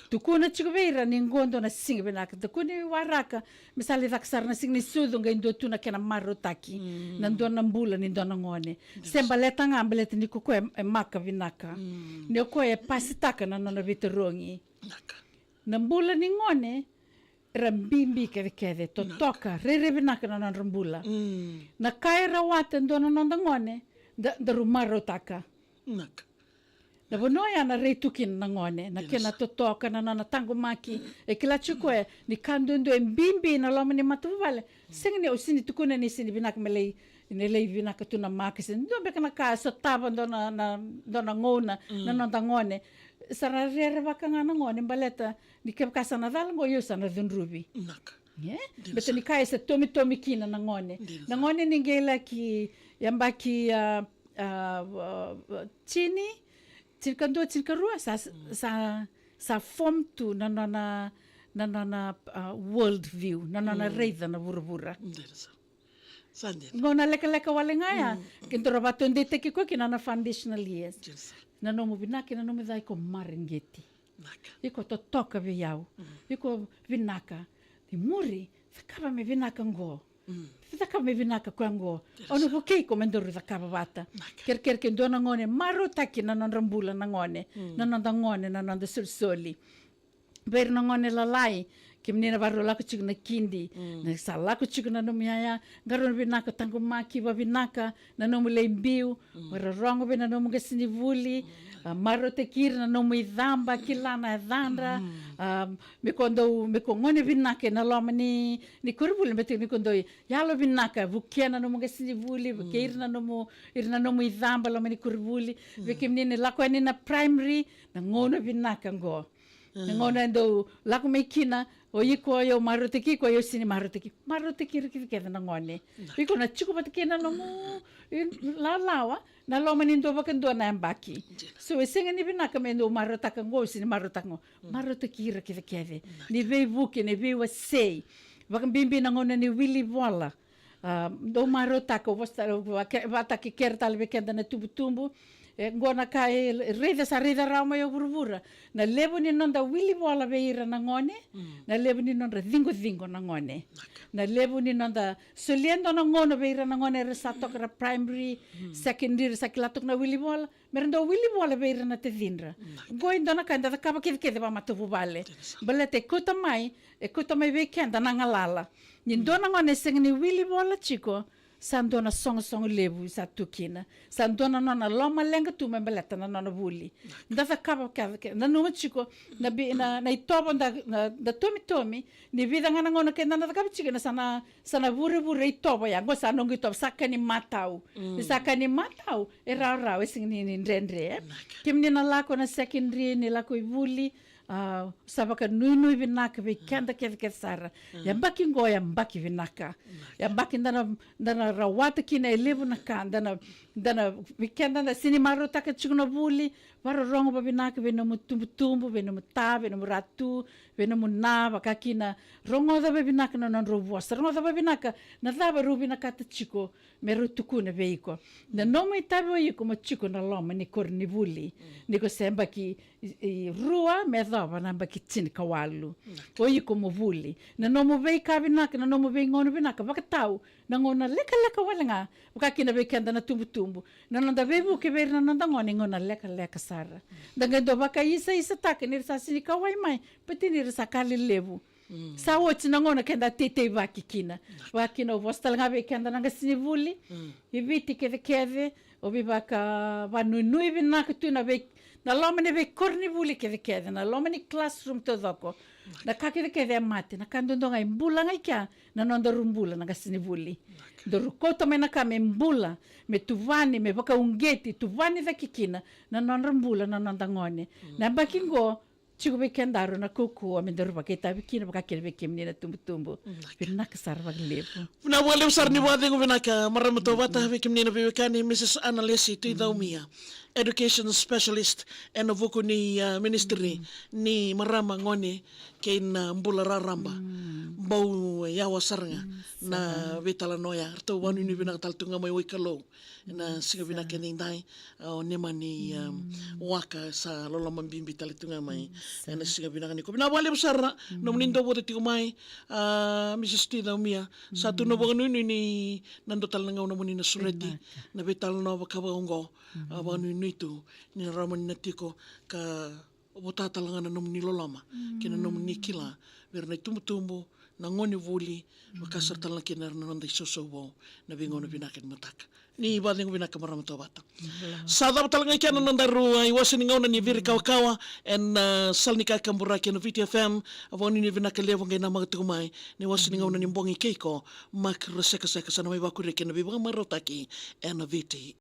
Tukuna tiko vei ira ni qo dua na siga vinaka. Tukuna i waraka, me sa lai caka sara na siga ni sucu, qai dua tu na kena marautaki. Na dua na bula ni dua na gone. Se baleta ga, baleta ni ko koya e, e maka vinaka. Ni o koya e pasitaka na nona veitarogi. Na bula ni gone, era bibi kecekece, totoka, rairai vinaka na nodra bula. Na ka e rawata e dua na noda gone, da, daru marautaka. Na vanua ya na rai tu kina na gone, na kena totoka, na nona taqomaki, e kila tiko e, ni ka duadua e bibi na loma ni matavuvale. Sega ni, au sega ni tukuna ni sega ni vinaka me lai, ni lai vinaka tu na maka, se dua beka na ka e sotava dua na, na, dua na gauna, na noda gone. Sa na rerevaka ga na gone, baleta, ni kevaka sa na cala qo, io sa na cudruvi. Naka. Baleta ni ka e sa tomitomi kina na gone. Na gone ni qai laki yabaki, a, a, a, tini, tinikadua, tinikarua, sa, sa, sa form tu na nona, na nona, a, world view, na nona raica na vuravura. Sa dina. Qo na lekaleka wale ga ya, ke dou ra vakataudeitaki koya kina na foundational years. Na nomu vinaka, na nomu ca, iko mareqeti. Iko totoka vei au. Iko vinaka. Ni muri, cakava me vinaka qo. Cakava me vinaka koya qo. Au na vukei iko me daru cakava vata. Kerekere ke dua na gone, marautaki na nodra bula na gone. Na noda gone, na noda solisoli. Vei ira na gone lalai, kemuni na vakarau lako tiko na kidi, na sa lako tiko na nomu yaya, qarauna vinaka, taqomaki vavinaka na nomu lai biu, vakarorogo vei na nomu qasenivuli, a, marautaki ira na nomu icaba, kila na yacadra, a, me ko dau, me ko gone vinaka ena loma ni, ni koronivuli, me tiko ni ko dau yalo vinaka, vukea na nomu qasenivuli, vukea ira na nomu, ira na nomu icaba loma ni koronivuli, vei kemuni na lako yani na primary, na gauna vinaka qo. Na gauna e dau lako mai kina, o iko, o yau marautaki iko, o yau sega ni marautaki. Marautaki ira kece kece na gone. O iko na tiko vata kei na nomu, i, lalawa, na loma ni dua vakadua na yabaki. So, e sega ni vinaka me dau marautaka qo, sega ni marautaka qo. Marautaki ira kece kece. Ni veivuke, ni veiwasei. Vakabibi na gauna ni wili vola. A, dau marautaka, au vosa tale, au vaka-, vakataki kere tale vei keda na tubutubu. E, qo na ka e raica, sa raica rawa mai o vuravura. Na levu ni noda wili vola vei ira na gone, na levu ni nodra ciqociqo na gone. Na levu ni noda solia e dua na gauna vei ira na gone era sa toka ra primary, secondary, sa kila toka na wili vola. Me ra dau wili vola vei ira na tacidra. Qo e dua na ka eda cakava kecekece vakamatavuvale. Baleta e kauta mai, e kauta mai vei keda na galala. Ni dua na gone e sega ni wili vola tiko, sa dua na sogosogo levu sa tu kina. Sa dua na nona lomaleqa tu me baleta na nona vuli. Da cakava kece, kece, nanuma tiko, na bi-, na, na itovo da, na, da tomitomi, ni vica ga na gauna keda na cakava tiko, na sa na, sa na vurevure itovo ya, qo sa noqu itovo, sa ka ni matau. Ni sa ka ni matau, e rawarawa, e sega ni, ni dredre, e. Kemuni na lako na secondary, ni lako i vuli, a, sa vakanuinui vinaka vei keda kecekece sara. Yabaki qo, yabaki vinaka. Yabaki da na, da na rawata kina e levu na ka, da na, da na, vei keda da sega ni marautaka tiko na vuli, vakarorogo vavinaka vei nomu tubutubu, vei nomu ta, vei nomu ratu, vei nomu na, vaka kina, rogoca vavinaka na nodrau vosa, rogoca vavinaka na cava rau vinakata tiko me rau tukuna vei iko. Na nomu itavi o iko mo tiko na loma ni koronivuli. Ni ko se yabaki i, i rua me yacova na yabaki tinikawalu. O iko mo vuli. Na nomu veika vinaka, na nomu veigauna vinaka, vakatau na gauna lekaleka wale ga, vaka kina vei keda na tubutubu. Na noda veivuke vei ira na noda gone, gauna lekaleka sara. Da qai dau vakaisaisataka ni ra sa sega ni kauwai mai, baleta ni ra sa ka lelevu. Sa oti na gauna keda teitei vaki kina. Vaka kina au vosa tale ga vei keda na qasenivuli. I Viti kecekece, au vei vaka, vakanuinui vinaka tu na vei, na loma ni veikoronivuli kecekece, na loma ni classroom taucoko. Na ka kecekece e mate, na ka duadua ga e bula ga i kea, na nodaru bula na qasenivuli. Daru kauta mai na ka me bula, me tuvani, me vakauqeti, tuvani cake kina na nodra bula na noda gone. Na yabaki qo, tiko vei kedaru na kaukauwa me daru vakaitavi kina, vaka kina vei kemuni na tubutubu. Vinaka sara vakalevu. Vinaka vakalevu sara ni vakacegu vinaka, marama Tauvata, vei kemuni na veiwekani, Mrs Analesi Tuicaumiya, education specialist ena vuku ni, a, ministry ni marama, gone kei na bula raraba. Bau yawa sara ga na veitalanoa ya. Ratou vakanuinui vinaka tale tu ga mai Waikalou. Ena siga vinaka edaidai, a, o Nemani, um, Waka sa loloma bibi tale tu ga mai. Ena siga vinaka nikua. Vinaka vakalevu sara, nomuni dau vota tiko mai, a, Mrs Tuicaumiya. Sa tu na vakanuinui ni na dua tale na gauna moni na sureti na veitalanoa vaka oqo. A, vakanuinui tu ni na rawa moni na tiko ka vota tale ga na nomuni loloma kei na nomuni kila vei ira na itubutubu, na gonevuli, vaka sara tale ga kina era na noda isausau vou na veigauna vinaka ni mataka. Ni vakacegu vinaka, marama Tauvata. Sa cava tale ga i kea na nodaru, a, iwase ni gauna ni Viri Kawakawa ena, a, sala ni kakaburaki ena Viti FM. A, vakanuinui vinaka levu qai namaka tiko mai na iwase ni gauna ni bogi kei iko, Mark Rasekaseka, sa na mai vakuria kina na veivakamarautaki ena Viti